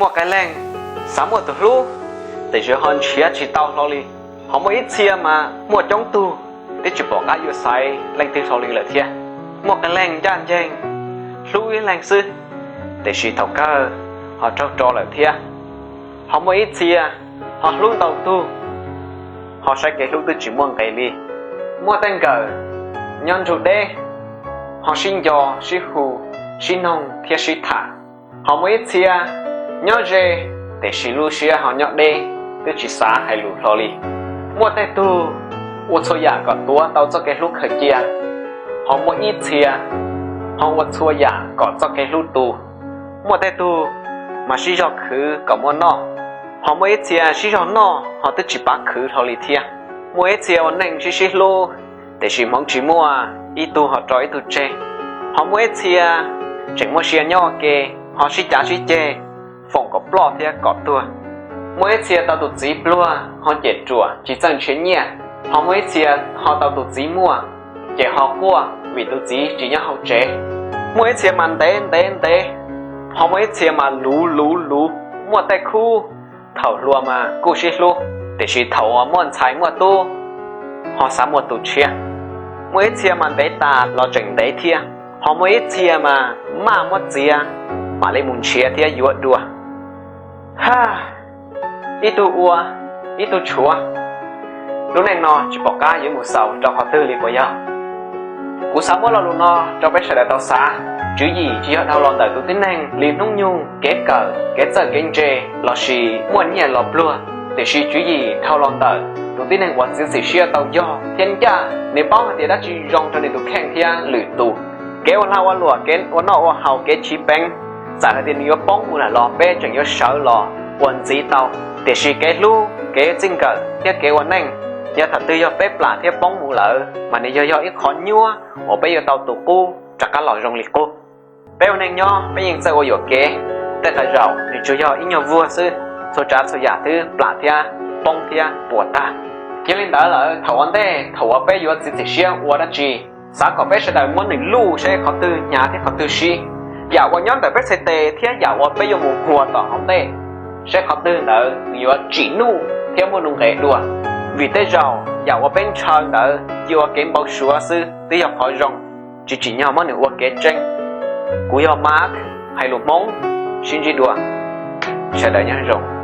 Muaj qee leej xav muaj tus hlub, tiam sis ho nrhiav tsis tau hlo li. Ho muaj ib txhia mas muaj coob tug, twb tsis pom qab yuav xaiv leej twg hlo li lawm thiab. Muaj qee leej ncaj ncees hlub ib leeg xwb, tiam sis thaum kawg ho raug tso lawm thiab. Ho muaj ib txhia ho hlub ntau tug, ho saib kev hlub twb tsis muaj nqis li. Muaj tej nkawm nyob nrug deb, ho sib nco, sib hu, sib noog thiab sib tham. Ho muaj ib txhia nyob ze, tiam sis lub siab ho nyob deb, twb tsis xav hais lus hlo li. Muaj tej tug ua txhua yam kom tuav tau txoj kev hlub khaws cia, ho muaj ib txhia ho ua txhua yam kom txoj kev hlub tu. Muaj tej tug mas sib zog khwv kom muaj noj, ho muaj ib txhia sib zog noj ho twb tsis pav khwv hlo li thiab. Muaj ib txhia ua neej sib sib hlub, tiam sis hmoov tsis muaj, ib tug ho rau ib tug tseg. Ho muaj ib txhia tseem muaj sia nyob ua ke, ho sib cav sib ceg, foom kom ploj thiab kom tuag. Muaj ib txhia tau tus txiv pluag ho cem ruam tsis txawj nrhiav nyiaj, ho muaj ib txhia ho tau tus txiv muaj, ces ho quaj vim tus txiv tsis nyob hauv tsev. Muaj ib txhia mas ntev ntev ntev, ho muaj ib txhia mas luv luv luv. Muaj tej khub thaum hluas mas kuj sib hlub, tiam sis thaum uas muaj ntxhais muaj tub, ho xav muaj tus tshiab. Muaj ib txhia mas ntev tas los tseem ntev thiab, ho muaj ib txhia mas maj muab txiav, mam li mus nrhiav thiab yuav dua. Ha, ib tug ua, ib tug tshuav, lub neej no tsis pom qab yuav mus xaus rau qhov twg li puas yog? Kuv xav muab lo lus no rau peb sawv daws tau xav. Tswv yim tsis yog dhau los ntawm tus tib neeg li hnub nyoog, kev kawm, kev txawj kev ntse, lossis muaj nyiaj los pluag, tiam sis tswv yim dhau los ntawm tus tib neeg uas txiav txim siab tau yog thiab ncaj, nws paub hais tias dab tsi zoo rau nws tus kheej thiab lwm tus. Kev ua lag ua luam, kev ua noj ua haus, kev chiv peev, txawm hais tias nws yuav poob mus lawm los peb tseem yuav sawv los ua ntxiv tau. Tiam sis kev hlub, kev txij nkawm thiab kev ua neej, yog thaum twg yog peb plam thiab poob mus lawm mas nws yog yog ib qho nyuab uas peb yuav tau tu qub rov qab los zoo li qub. Peb ua neej nyob peb yeej txawj ua yuam kev, tej zaum nws tsuas yog ib nyuag vuag xwb, txhua tsav txhua yam twb plam thiab poob thiab puas tag. Yog li ntawd lawm thaum ua ntej thaum uas peb yuav txiav txim siab ua dab tsi, xav kom peb sawv daws muab nws luj seb qhov twg hnyav thiab qhov twg sib. Yam uas nyob ntawm peb txhais tes thiab yam uas peb yuav mus huas tom hauv ntej, seb qhov twg ntawd nws yuav tsim nuj thiab muaj nuj nqes dua. Vim tej zaum yam uas peb ntshaw ntawd cia ua kev npau suav xwb twb yog qhov zoo, tsis tsim nyog muab nws ua kev tseeb. Kuv yog Mark, hais lus Hmoob, sib ntsib dua, sawv daws nyob zoo.